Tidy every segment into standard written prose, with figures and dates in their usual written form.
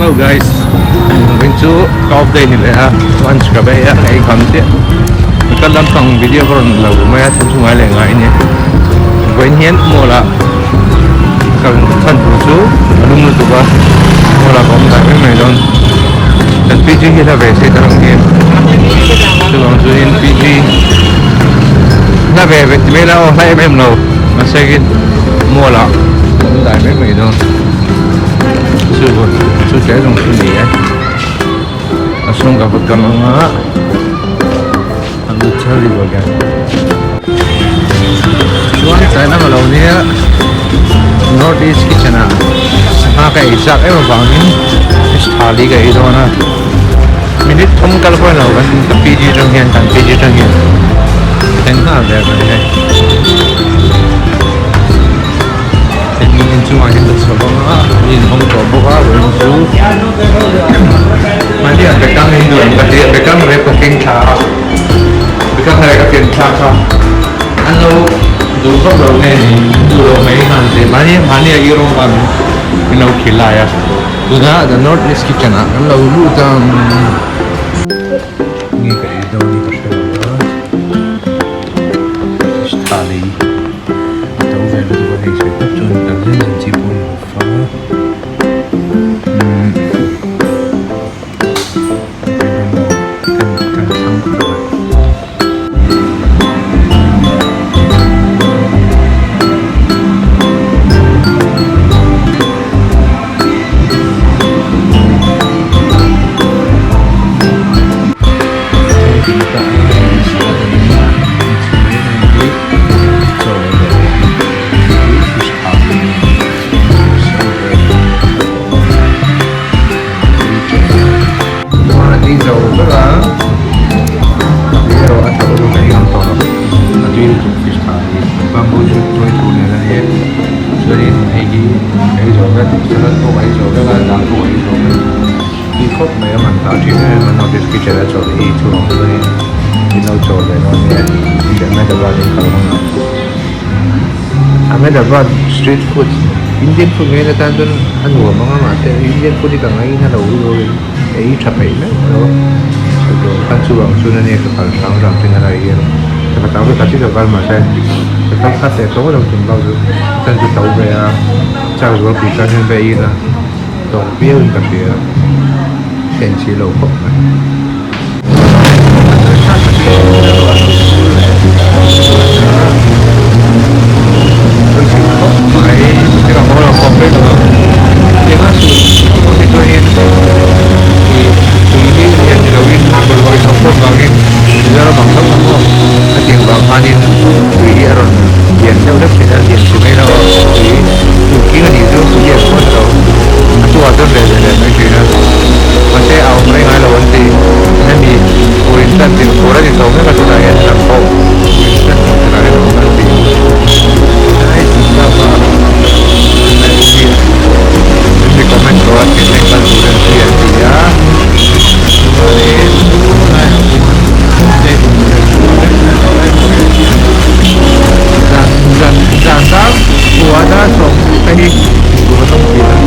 Hello guys, vawiin chu ka off day ni leh a, lunch ka bei a, ka ei kham chiah. Ka lampang video ka rawn lo mai a, chhan chu ngai leh ngai a nia. Vawiin hian mall ah ka chhan tur chu a lum lutuk a, mall ah ka awm dai mai mai dawn. Kan PG hi hla ve se ta rang hian chuvang chuanin PG hla ve ve ti mai ila aw hla em em lo mahse in mall ah ka awm dai mai mai dawn chu chu tle zawng chu ni e a chhung ka va kam anga I will tell you again chuan china ka lo nia north east kitchen ah sangha ka ei chak em avangin fish thali ka ei dawn a minute thum kal pawh lo kan ka PG atang hian kan PG atang hian ka thleng nghal der mai hei heng inchungah hian ka chho ang a mi in hawng tawh bawk a vawiin chu mahni ah bekang in duh ang ka ti a bekang rep ka keng thla a bekang rep ka ken thla kha an lo duh vak lo nge ni an duh loh mai khan ti mahni mahni ah i rawng khan min lo khil lai a tuna the north east kitchen ah kan lo lut a nge ka ei dawn hi ka hre lo a fish thali a to ve lutuk a hei sawi tak chuan kan zen zen chi pawh a ni lo fa. Chuan a zo vek a, a tui erawh a tha lutuk a engam tawh lo, a tui lutuk fish tha hi bamboo shoot tuai thu nen a ni e, chuanin hei hi a ei zo vek, salad pawh a ei zo vek a, dal pawh a ei zo vek, tui khawp mai a man ta thin em em a notice kitchen a chawlh hi chuvang chuanin in lo chawl ve dawn nia tih Ahmedabad in kal hmang ang. Ahmedabad street food Indian food ngei na tan chuan a nuam ang a mahse Indian food hi ka ngaina lo lo in ei tha peih meuh lo a dawr khan chuvang chuan ania ka kal hrang hrang thin a lai hian ka tau ve khat hi ka kal mahse ka kal khat leh tawh lo tum bak chu chan chu to ve a chak zual pui tan hian va ei ila tawk viau in ka hria ka inchhir lo khawp mai. Mahse a awm reng ngailo an ti. Hemi fur in tan tirh fur a ni tawh mek a tunah hian lam pawh fur in tan tirh tunah hian a awm an ti. Hei tun tak a min recommend tawh a Chennai kal tur an ti an ti a. Chuanin tunlaiah khuan zan zan zan dar kua dar sawm te hi intur an awm thin a.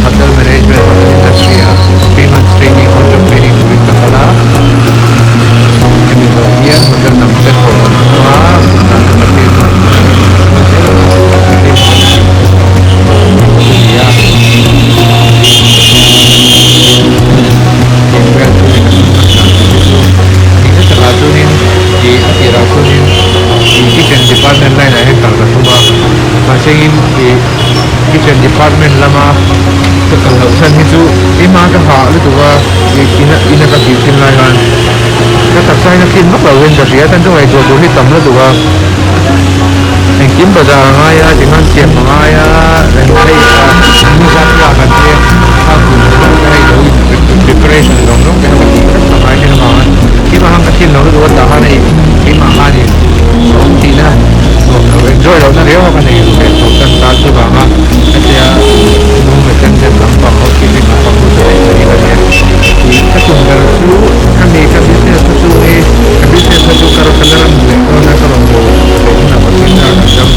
Hotel management hotel industry ah 3 months training on job training turin ka kal a hemi zawh hian hotel dang te thawh kan tum a hna chu ka tir dawn a ni a tiang vel chu ni ka tum tak dan tur hi chu engzet takah chuanin ih a tirah chuanin ih kitchen department line ah hian kal ka tum a mahse in ih kitchen department lama ka kal loh chhan hi chu keimah ka hah lutuk a ih ina ina ka tih thin lai khan ka taksa in a clean vak lo hian ka hria chuan chu ngaihtuah tur hi tam lutuk a engkim bazar a ngai a tikhan siam a ngai a hei nizat lak an tia a hun te hei lo in preparation zawng zawng te kha ka tih vek a ngai thin avang a keimah khan ka clean lo lutuk a tah khan hei keimah khanin sawm tihna nuam lo enjoy lohna riau a ka nei ru ve tawh tan ta chuvanga hetia room attendant lampang housekeeping lampang chu ka neih mai ka nia ih ka tum ber chu khami ka business kha chu hei ka business kha chu ka la ram leh dawn a ka rawn bo leh hunah vaccine kha kan dam.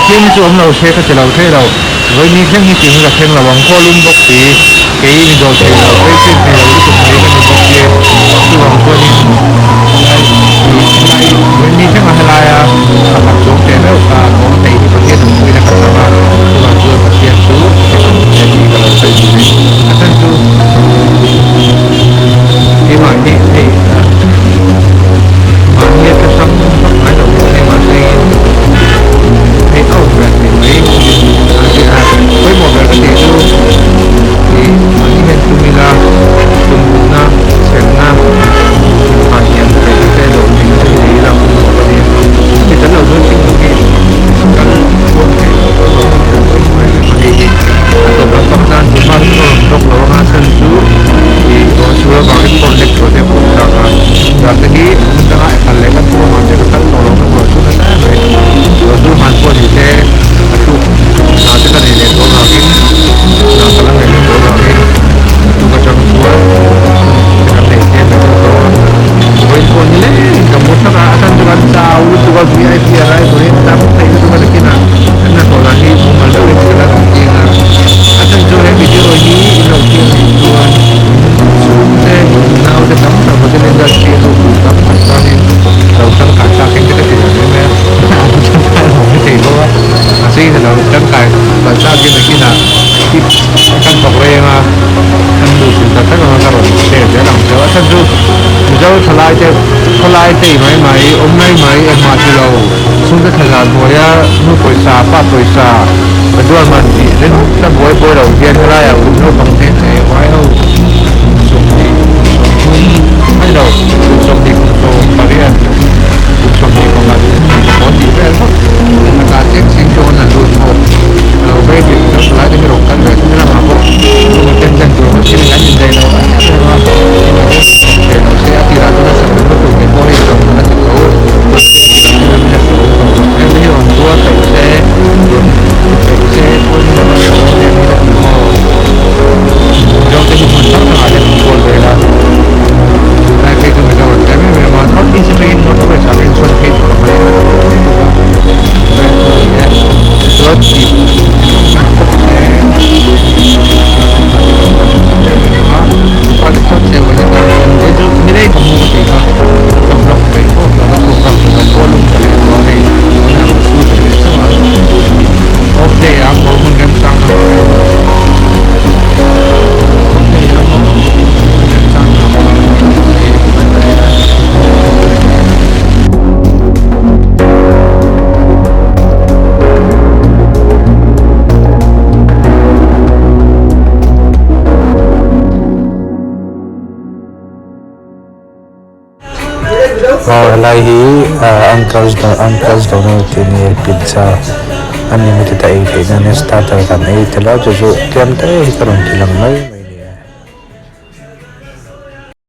Pathian hi chu awm lo se ka ti lo thei lo. Vawini thleng hi tih hi ka thleng lo ang khaw lum bawk si. Kei mi dawr thei lo, patient nei lo lutuk mai ka ni bawk sia. Chuvang chuanin helai helai vawini thlenga helaia ka khat chuang teh meuh ka awm thei hi Pathian awm puiin a ka chang a. Chuvang chuan Pathian chu ka awm thei a tih ka lo sawi duh mai. A chhan chu keimah hi hei mahni a thlahrang vak ngai lo hi ka ni mahse hei a awm ber thei mai a pawimawh ber ka tih chu ih mahni hian tum ila tum duhna chhenna inhmahniam theih te dawh theihna te hi nei ila a pawimawh a ni. Chumi tel lo chuan thing hi kal chhuak thei lo chuvangin thil pawimawh em em a hei hi a tawp lampang tan hmun hma hi a rawn block lo anga chhan chu ih ruah sur avangin phone lek chhuah te a pawh thlak a dan te hi hmun danga kal leh kan tum avang te ka kal tawh lo ka ruah chu nasa em mai ruah sur hman pawh ni se a tluk hna te ka nei leh tawh avangin hna ka la ngaih leh tawh avangin a tluk atang chuan hun te kan nei tlem leh deuh tawh a vawiin pawh ni leng ka mu thak a a chhan chu kan chau lutuk a vip a rai vawiin tam theih lutuk a nakinah kan hnathawh dan hi mumal deuhin ka la rawn tiang a a chhan chu he video hi in lo thlir anih chuan chhungte naute tam tak hotel industry a luh duh tam tak chuanin lo tangkai thlak in te ka ti ve mai mai a an tangkai lo mai thei bawk a mahse in alo tangkai palh thlak in nakinah tips kan thawk reng a kan luh chilh tak tak anga ka rawn share zel ang cheu a chhan chu Mizo thalai te khawlai te i mai mai awm mai mai engmah ti lo chhungte thlazar hnuaia nu pawisa pa pawisa ka dual man tih ringawt la buai buai lo hian helaiah kum naupang te hne vai ho kum sawmhnih kum sawmthum a ni lo kum sawmhnih kum sawm pariat kum sawmhnih pakhat kum sawmhnih pakua tih vel vak lakah cheng cheng chuan an lut bawk a lo vei tih mizo thalai te hi rawn kal ve thung lamah pawh emaw ten ten tur vek thil an indaih lo em em a thei lo se a tirah chuan a sak lutuk te pawh hei zawng a ti tho mahse a hrehawm tawh lo em hi rawn tuar peih se rawn ti peih se pawn lam a hrehawm em hi ka ti maw Mizo te hi hmun hrang hrangah hian an kawl ve la tunlai phei chu Mizo an tlem em em a North East atangin North West ah hian sawn phei tur a hmang a lutuk a vel chu a ni e chuan tih khawp se Aw helai hi uncles uncles donald tih a nia pizza unlimited a ei theihna ania starter kan ei tel a chu chu tlem te hi ka rawn ti lang mai mai.